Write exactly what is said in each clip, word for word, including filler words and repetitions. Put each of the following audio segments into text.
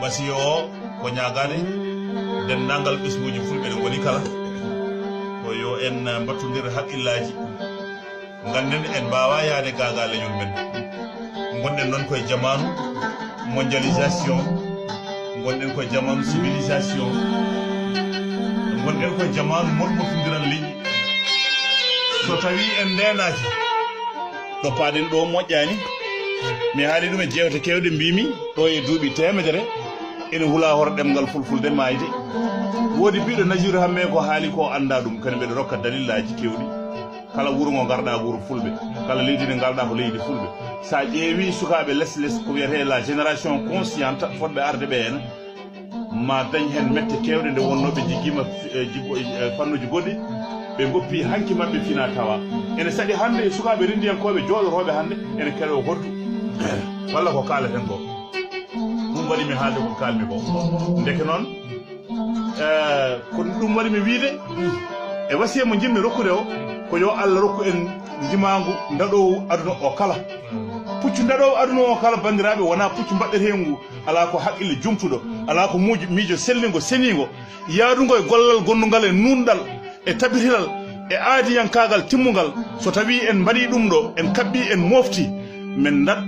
Wasiya o ko ñaagaade denndaangal ɓesnguuji fulɓe ɗo ngoni kala, ko yo en mbattondir haqqillaaji. Ngannden en mbaawaa yahde gaa gaa leñol men. Ngonɗen noon koye jamaanu mondialisation, ngonɗen koye jamaanu civilisation, ngonɗen koye jamaanu molmotondiral leƴƴi. So tawii en ndeenaaki, ɗo paaɗen ɗo moƴƴaani. Mi haali ɗum e jeewte keewɗe, mbiimi ɗo e duuɓi teemedere ene hula hoore ɗemngal fulfulde maayde. Woodi biiɗo Najiru Hamme ko haali ko anndaa ɗum, kadi mbeɗa rokka dalillaaji keewɗi. Kala wuro ngo ngarɗaa, wuro fulɓe, kala leydi ndi ngarɗaa, ko leydi fulɓe. So a ƴeewi sukaaɓe les les, ko wiyetee la génération consciente, fotɓe arde ɓe ena, ma dañ heen mette keewɗe nde wonnoo ɓe njiggiima fi-, eh, jiggo-, eh, fannuuji goɗɗi, ɓe ngoppi hanki maɓɓe fina tawa. Ene saɗi hannde e sukaaɓe renndiyankooɓe jooɗotooɓe hannde ene keɗoo hoddu walla ko kaaleten ko. Ɗum waɗi mi haalde ko kaalmi ko. Ndeke noon, eh, ko ɗum waɗi mi wiyde, e wasiya mo njiɗmi rokkude o, ko yo Allah rokku en njimaangu ndaɗoowu aduna o kala. Puccu ndaɗoowu aduna o kala, banndiraaɓe, wonaa puccu mbaɗɗeteengu, alaa ko haqqille jumtuɗo, alaa ko muujo, miijo sellingo, seniingo, yaadungo e gollal gonnungal e nuunɗal, e tabitinal, e aadiyankaagal timmungal. So tawii en mbaɗii ɗum ɗo, en kaɓɓii, en mooftii, men ndaɗ,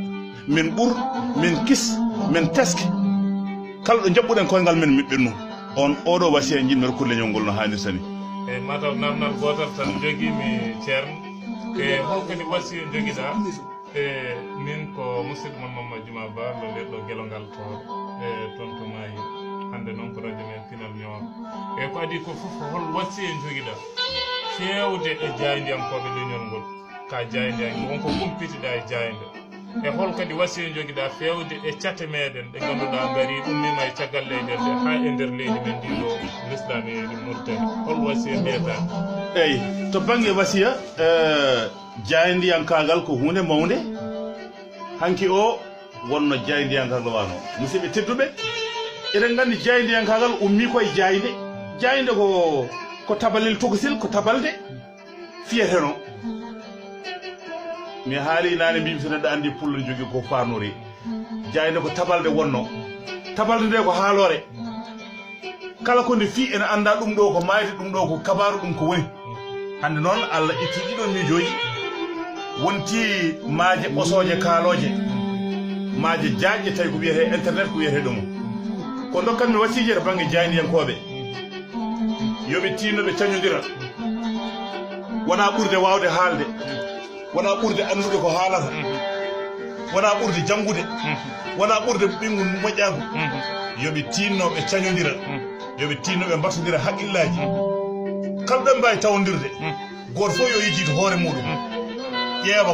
men ɓur, men kis, men teske. Kala ɗo njaɓɓuɗen koyngal men, miɗɓen ɗum. On, oɗo wasiya njiɗmi rokkude leñol ngol no haanirta ni. E mataw namnal gootal tan jogiimi, Ceerno. E hol kadi wasiya njogiɗaa? E min ko musidɗo mon Mamma Juma Ba, ɗo leɗɗo Gelongal to, e toon to Maayi. Hannde noon ko radio men Pinal Nioro. E ko adii ko fof, hol wasiya njogiɗaa feewde e jaayndiyankooɓe leñol ngol? Ka jaayndiyanke, won ko kumpitiɗaa e jaaynde. E hol kadi wasiya njogiɗaa feewde e cate meɗen ɗe ngannduɗaa ngarii, ummiima e caggal leyɗe ɗe haa e nder leydi men ndi ɗo, Lislaam e Mauritanie? Hol wasiya mbiyataa? Eyi, to bannge wasiya, eh, jaayndiyankaagal ko huunde mawnde. Hanki o wonno jaayndiyankaagal wano. Musidɓe tedduɓe, eɗen nganndi jaayndiyankaagal ummii ko e jaaynde. Jaaynde ko, ko tabalel tokosel, ko tabalde fiyeteno. Mi haali naane, mbiimi so neɗɗo anndi pullo ne jogii ko faanori. Jaaynde ko tabalde wonno. Tabalde nde ko haaloore. Kala ko nde fii ene annda ɗum ɗo ko maayde, ɗum ɗo ko kabaaru, ɗum ko woni. Hannde noon Allah itti ɗiɗo miijooji. Wonti maaje ɓosooje kaalooje, maaje jaajɗe tawi ko wiyetee internet, ko wiyetee ɗum. Ko ndokkanmi wasiije to bannge jaayndiyankooɓe. Yo ɓe tiinno ɓe cañodira. Wonaa ɓurde waawde haalde. Wonaa ɓurde anndude ko haalata. Wonaa ɓurde janngude. Wonaa ɓurde ɓinngu moƴƴaagu. Yo ɓe tiinno ɓe cañodira. Yo ɓe tiinno ɓe mbattondira haqqillaaji. Kala ɗo ɓe mbaawi tawondirde, gooto fof yo yejjit hoore muuɗum. Ƴeewa